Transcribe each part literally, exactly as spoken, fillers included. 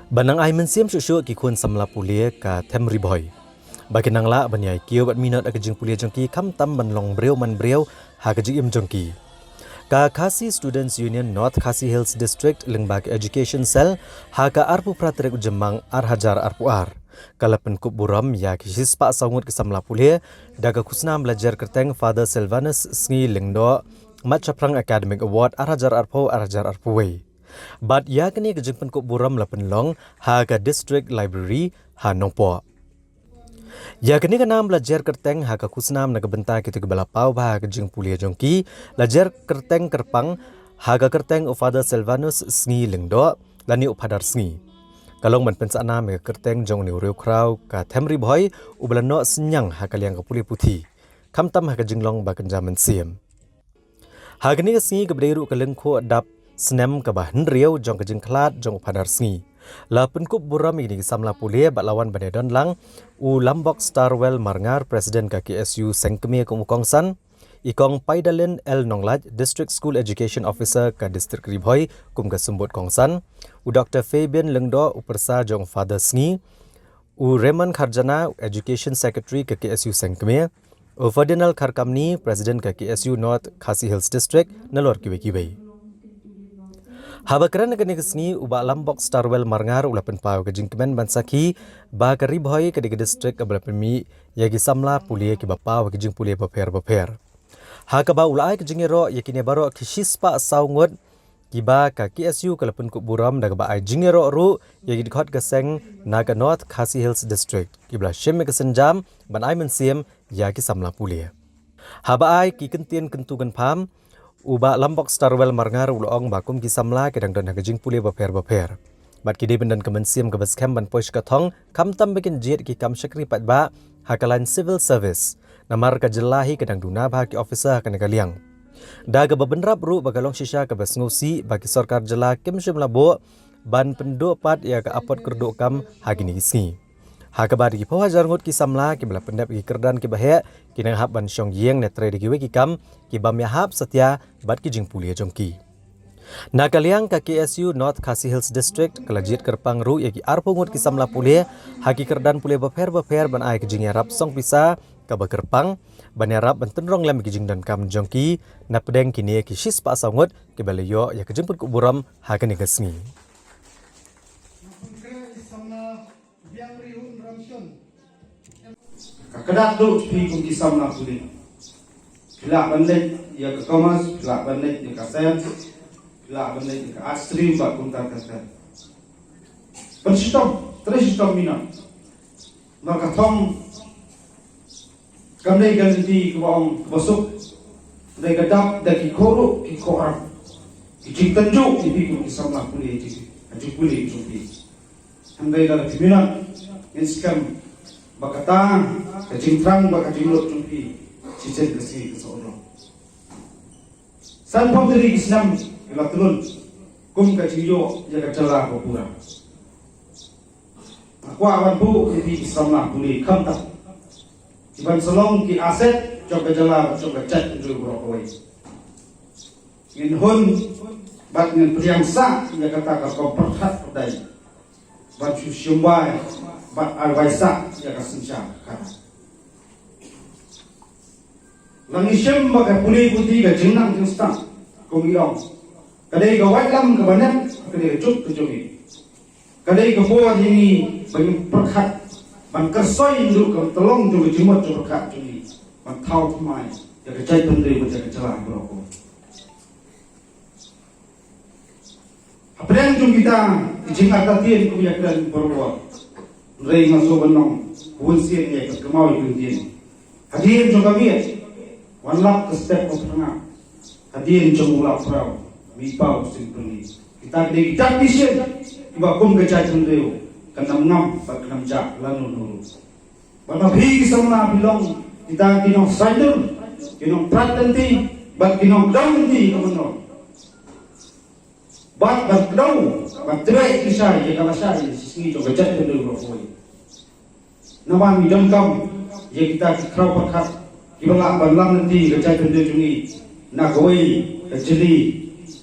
Ban nang ai mynsiem shuh shuh ki khun samla pule ka them Ri Bhoi ba kin nang lah ban ïai kiew bad minot ha ka jingpule jong ki, khamtam ban long briew man briew ha ka jingim jong ki. Ka Khasi Students Union North Khasi Hills District lyngba ka Education Cell ha ka arphew phra tarik u Jymmang ar hajar arphew ar ka la pynkup burom ïa ki shispah saw ngut ki samla pule da ka khusnam ba la jer kyrteng Father Silvanus Sngi Lyngdoh Mat Shaphrang Academic Award ar hajar arphew ar hajar arphew wei. Bad ïa kane ka jingpynkup burom la pynlong ha ka District Library ha Nongpoh. Ïa kane ka nam ba la jer kyrteng ha ka khusnam na ka bynta kito kiba la paw bha ha ka jingpule jong ki, la jer kyrteng kyrpang ha ka kyrteng u Father Silvanus Sngi Lyngdoh lane u Phadar Sngi. Ka long ban pynsah nam ïa ka kyrteng jong une u riewkhraw ka them Ri Bhoi uba la noh synñiang ha ka liang ka pule puthi, khamtam ha ka jinglong ba kynja mynsiem. Ha kane ka sngi kaba dei ruh ka lyngkhuh dap snem kaba hynriew jong ka jingkhlad jong u Phadar Sngi, la pynkup burom ïa kine ki samla pule bad la wan ban ïadon lang u Lambok Starwell Marngar, President ka K S U Sengkmie kum u kongsan, i Kong Paidalin L Nonglait, District School Education Officer ka District Ri Bhoi kum ka symbud kongsan, u Doctor Fabian Lyngdoh, u pyrsa jong u Father Sngi, u Raymond Kharjana, Education Secretary ka K S U Sengkmie, u Ferdinand Kharkamni, President ka K S U North Khasi Hills District, nalor kiwei kiwei. Haba kren ha kane ka sngi, u Bah Lambok Starwell Marngar u la pynpaw ka jingkmen ban sakhi ba ka Ri Bhoi ka dei ka district kaba la pynmih ïa ki samla pule kiba paw ha ki jingpule bapher bapher, ha kaba u la ai ka jingïaroh ïa kine baroh ki shispah saw ngut kiba ka K S U ka la pynkup burom da kaba ai jingïaroh ruh ïa ki dkhot ka seng na ka North Khasi Hills District kiba la shim ïa ka sienjam ban ai mynsiem ïa ki samla pule. Haba ai ki kyntien kyntu kynpham, u Bah Lambok Starwell Marngar u la ong ba kum ki samla ki dang don ha ka jingpule bapher bapher bad ki dei ban don ka mynsiem kaba skhem ban poi sha ka thong, khamtam ba kin jied ki kam shakri paidbah ha ka lain civil service, namar ka jylla hi ka dang duna bha ki officer ha kane ka liang. Da kaba bynrap ruh ba ka long shisha kaba sngewsih ba ki sorkar jylla kim shym la buh ban pynduh pat ïa ka apot kyrduh kam ha kine ki sngi, ha kaba dei ki phew hajar ngut ki samla kiba la pyndep ïa ki kyrdan kiba heh, ki nang hap ban shong ïing ne trei da kiwei ki kam ki bym ïahap satia bad ki jingpule jong ki. Na ka liang ka K S U North Khasi Hills District ka la jied kyrpang ruh ïa ki arphew ngut ki samla pule ha ki kyrdan pule bapher bapher ban ai ka jingïarap song pisa kaba kyrpang ban ïarap ban tynrong lem ïa ki jingdonkam jong ki na pdeng kine ki shispah saw ngut kiba la ïoh ïa ka jingpynkup burom ha kane ka sngi. Ka kdar duh phi kum ki samla pule. Phi lah ban leit ïa ka commerce, phi lah ban leit ïa ka science, phi lah ban leit ïa ka arts stream bad kumta kumta. Ban shitom, trei shitom minot. Namar ka thong kam dei ka lynti kaba ong kaba suk. Dei ka dap da ki khoh ruh ki khoh ram. Ki jingtynjuh ki phi kum ki samla pule, ki jingpule jong phi. Hynrei lada phi minot, ngin skhem ba kata ka jingthrang bad ka jinglut jong phi shisien ka sngi kan sa urlong. Sanphew tylli ki snem ki la tlun kum ka jingïoh ïa ka jylla ba pura. Nga kwah ban buh ïa phi ki samla pule khamtam ki ban sa long ki asset jong ka jylla bad jong ka jaitbynriew baroh kawei. Ngin hun bad ngin pdiang sah ïa kata ka rukom pyrkhat pyrdain ban shu shim wai bad ai wai sah ïa ka synshar khadar. La ngi shem ba ka pule puthi ka jingnang jingstad, kum ngi ong, ka dei ka waitlam kaba nep, ka dei ka juk ka jong ngi. Ka dei ka bor ïa ngi ba ngin pyrkhat ban kyrsoi ïa ka tyllong jong ka jingmut jingpyrkhat jong ngi ban thaw thymmai ïa ka jaitbynriew bad ïa ka jylla baroh kawei. Hapdeng jong kita ki jingartatien kum ïa kren baroh, hynrei nga sngewbha ban ong, bun sien ïa ka kynmaw ïa ka ktien. Hadien jong ka miet wan lap ka step ka pyrngap. Hadien jong u lap phraw mih paw sien pyrngit. Kita ki dei kita ki sien kiba kum ka jaitbynriew kan ym ngam bad kan ym jah lano lano ruh. Bad ma phi ki samla phi long kita ki nongsaindur, ki nongprat lynti bad ki nongkdew lynti ka mynnor. Bad ban kdew ban trei ki shai ïa ka lashai ïa ka shisngi jong ka jaitbynriew baroh kawei. Namar ngi donkam ïa kita ki khraw pyrkhat kiba lah ban lam lynti ka jaitbynriew jong ngi na kawei ka jylli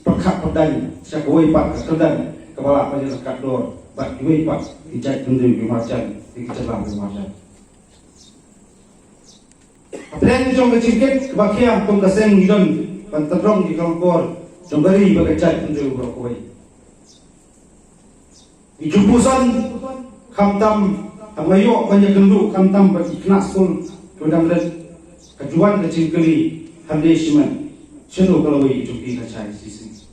pyrkhat pyrdain sha kawei pat ka kyrdan kaba lah ban ïaleh katdor bad kiwei pat ki jait bynriew ki marjan, ki jylla ki marjan. Hapdeng jong ka jingkit kaba khia kum ka seng ngi don ban tyrong ki kongkor jong ka ri bad ka jait bynriew baroh kawei. Ngi ju puson khamtam, haba ngi ïoh ban ïakynduh khamtam bad ki khynnah skul kiba dang rit, ka ju wan ka jingkylli hangne shimet, shano ka lawei jong ki lashai shisien.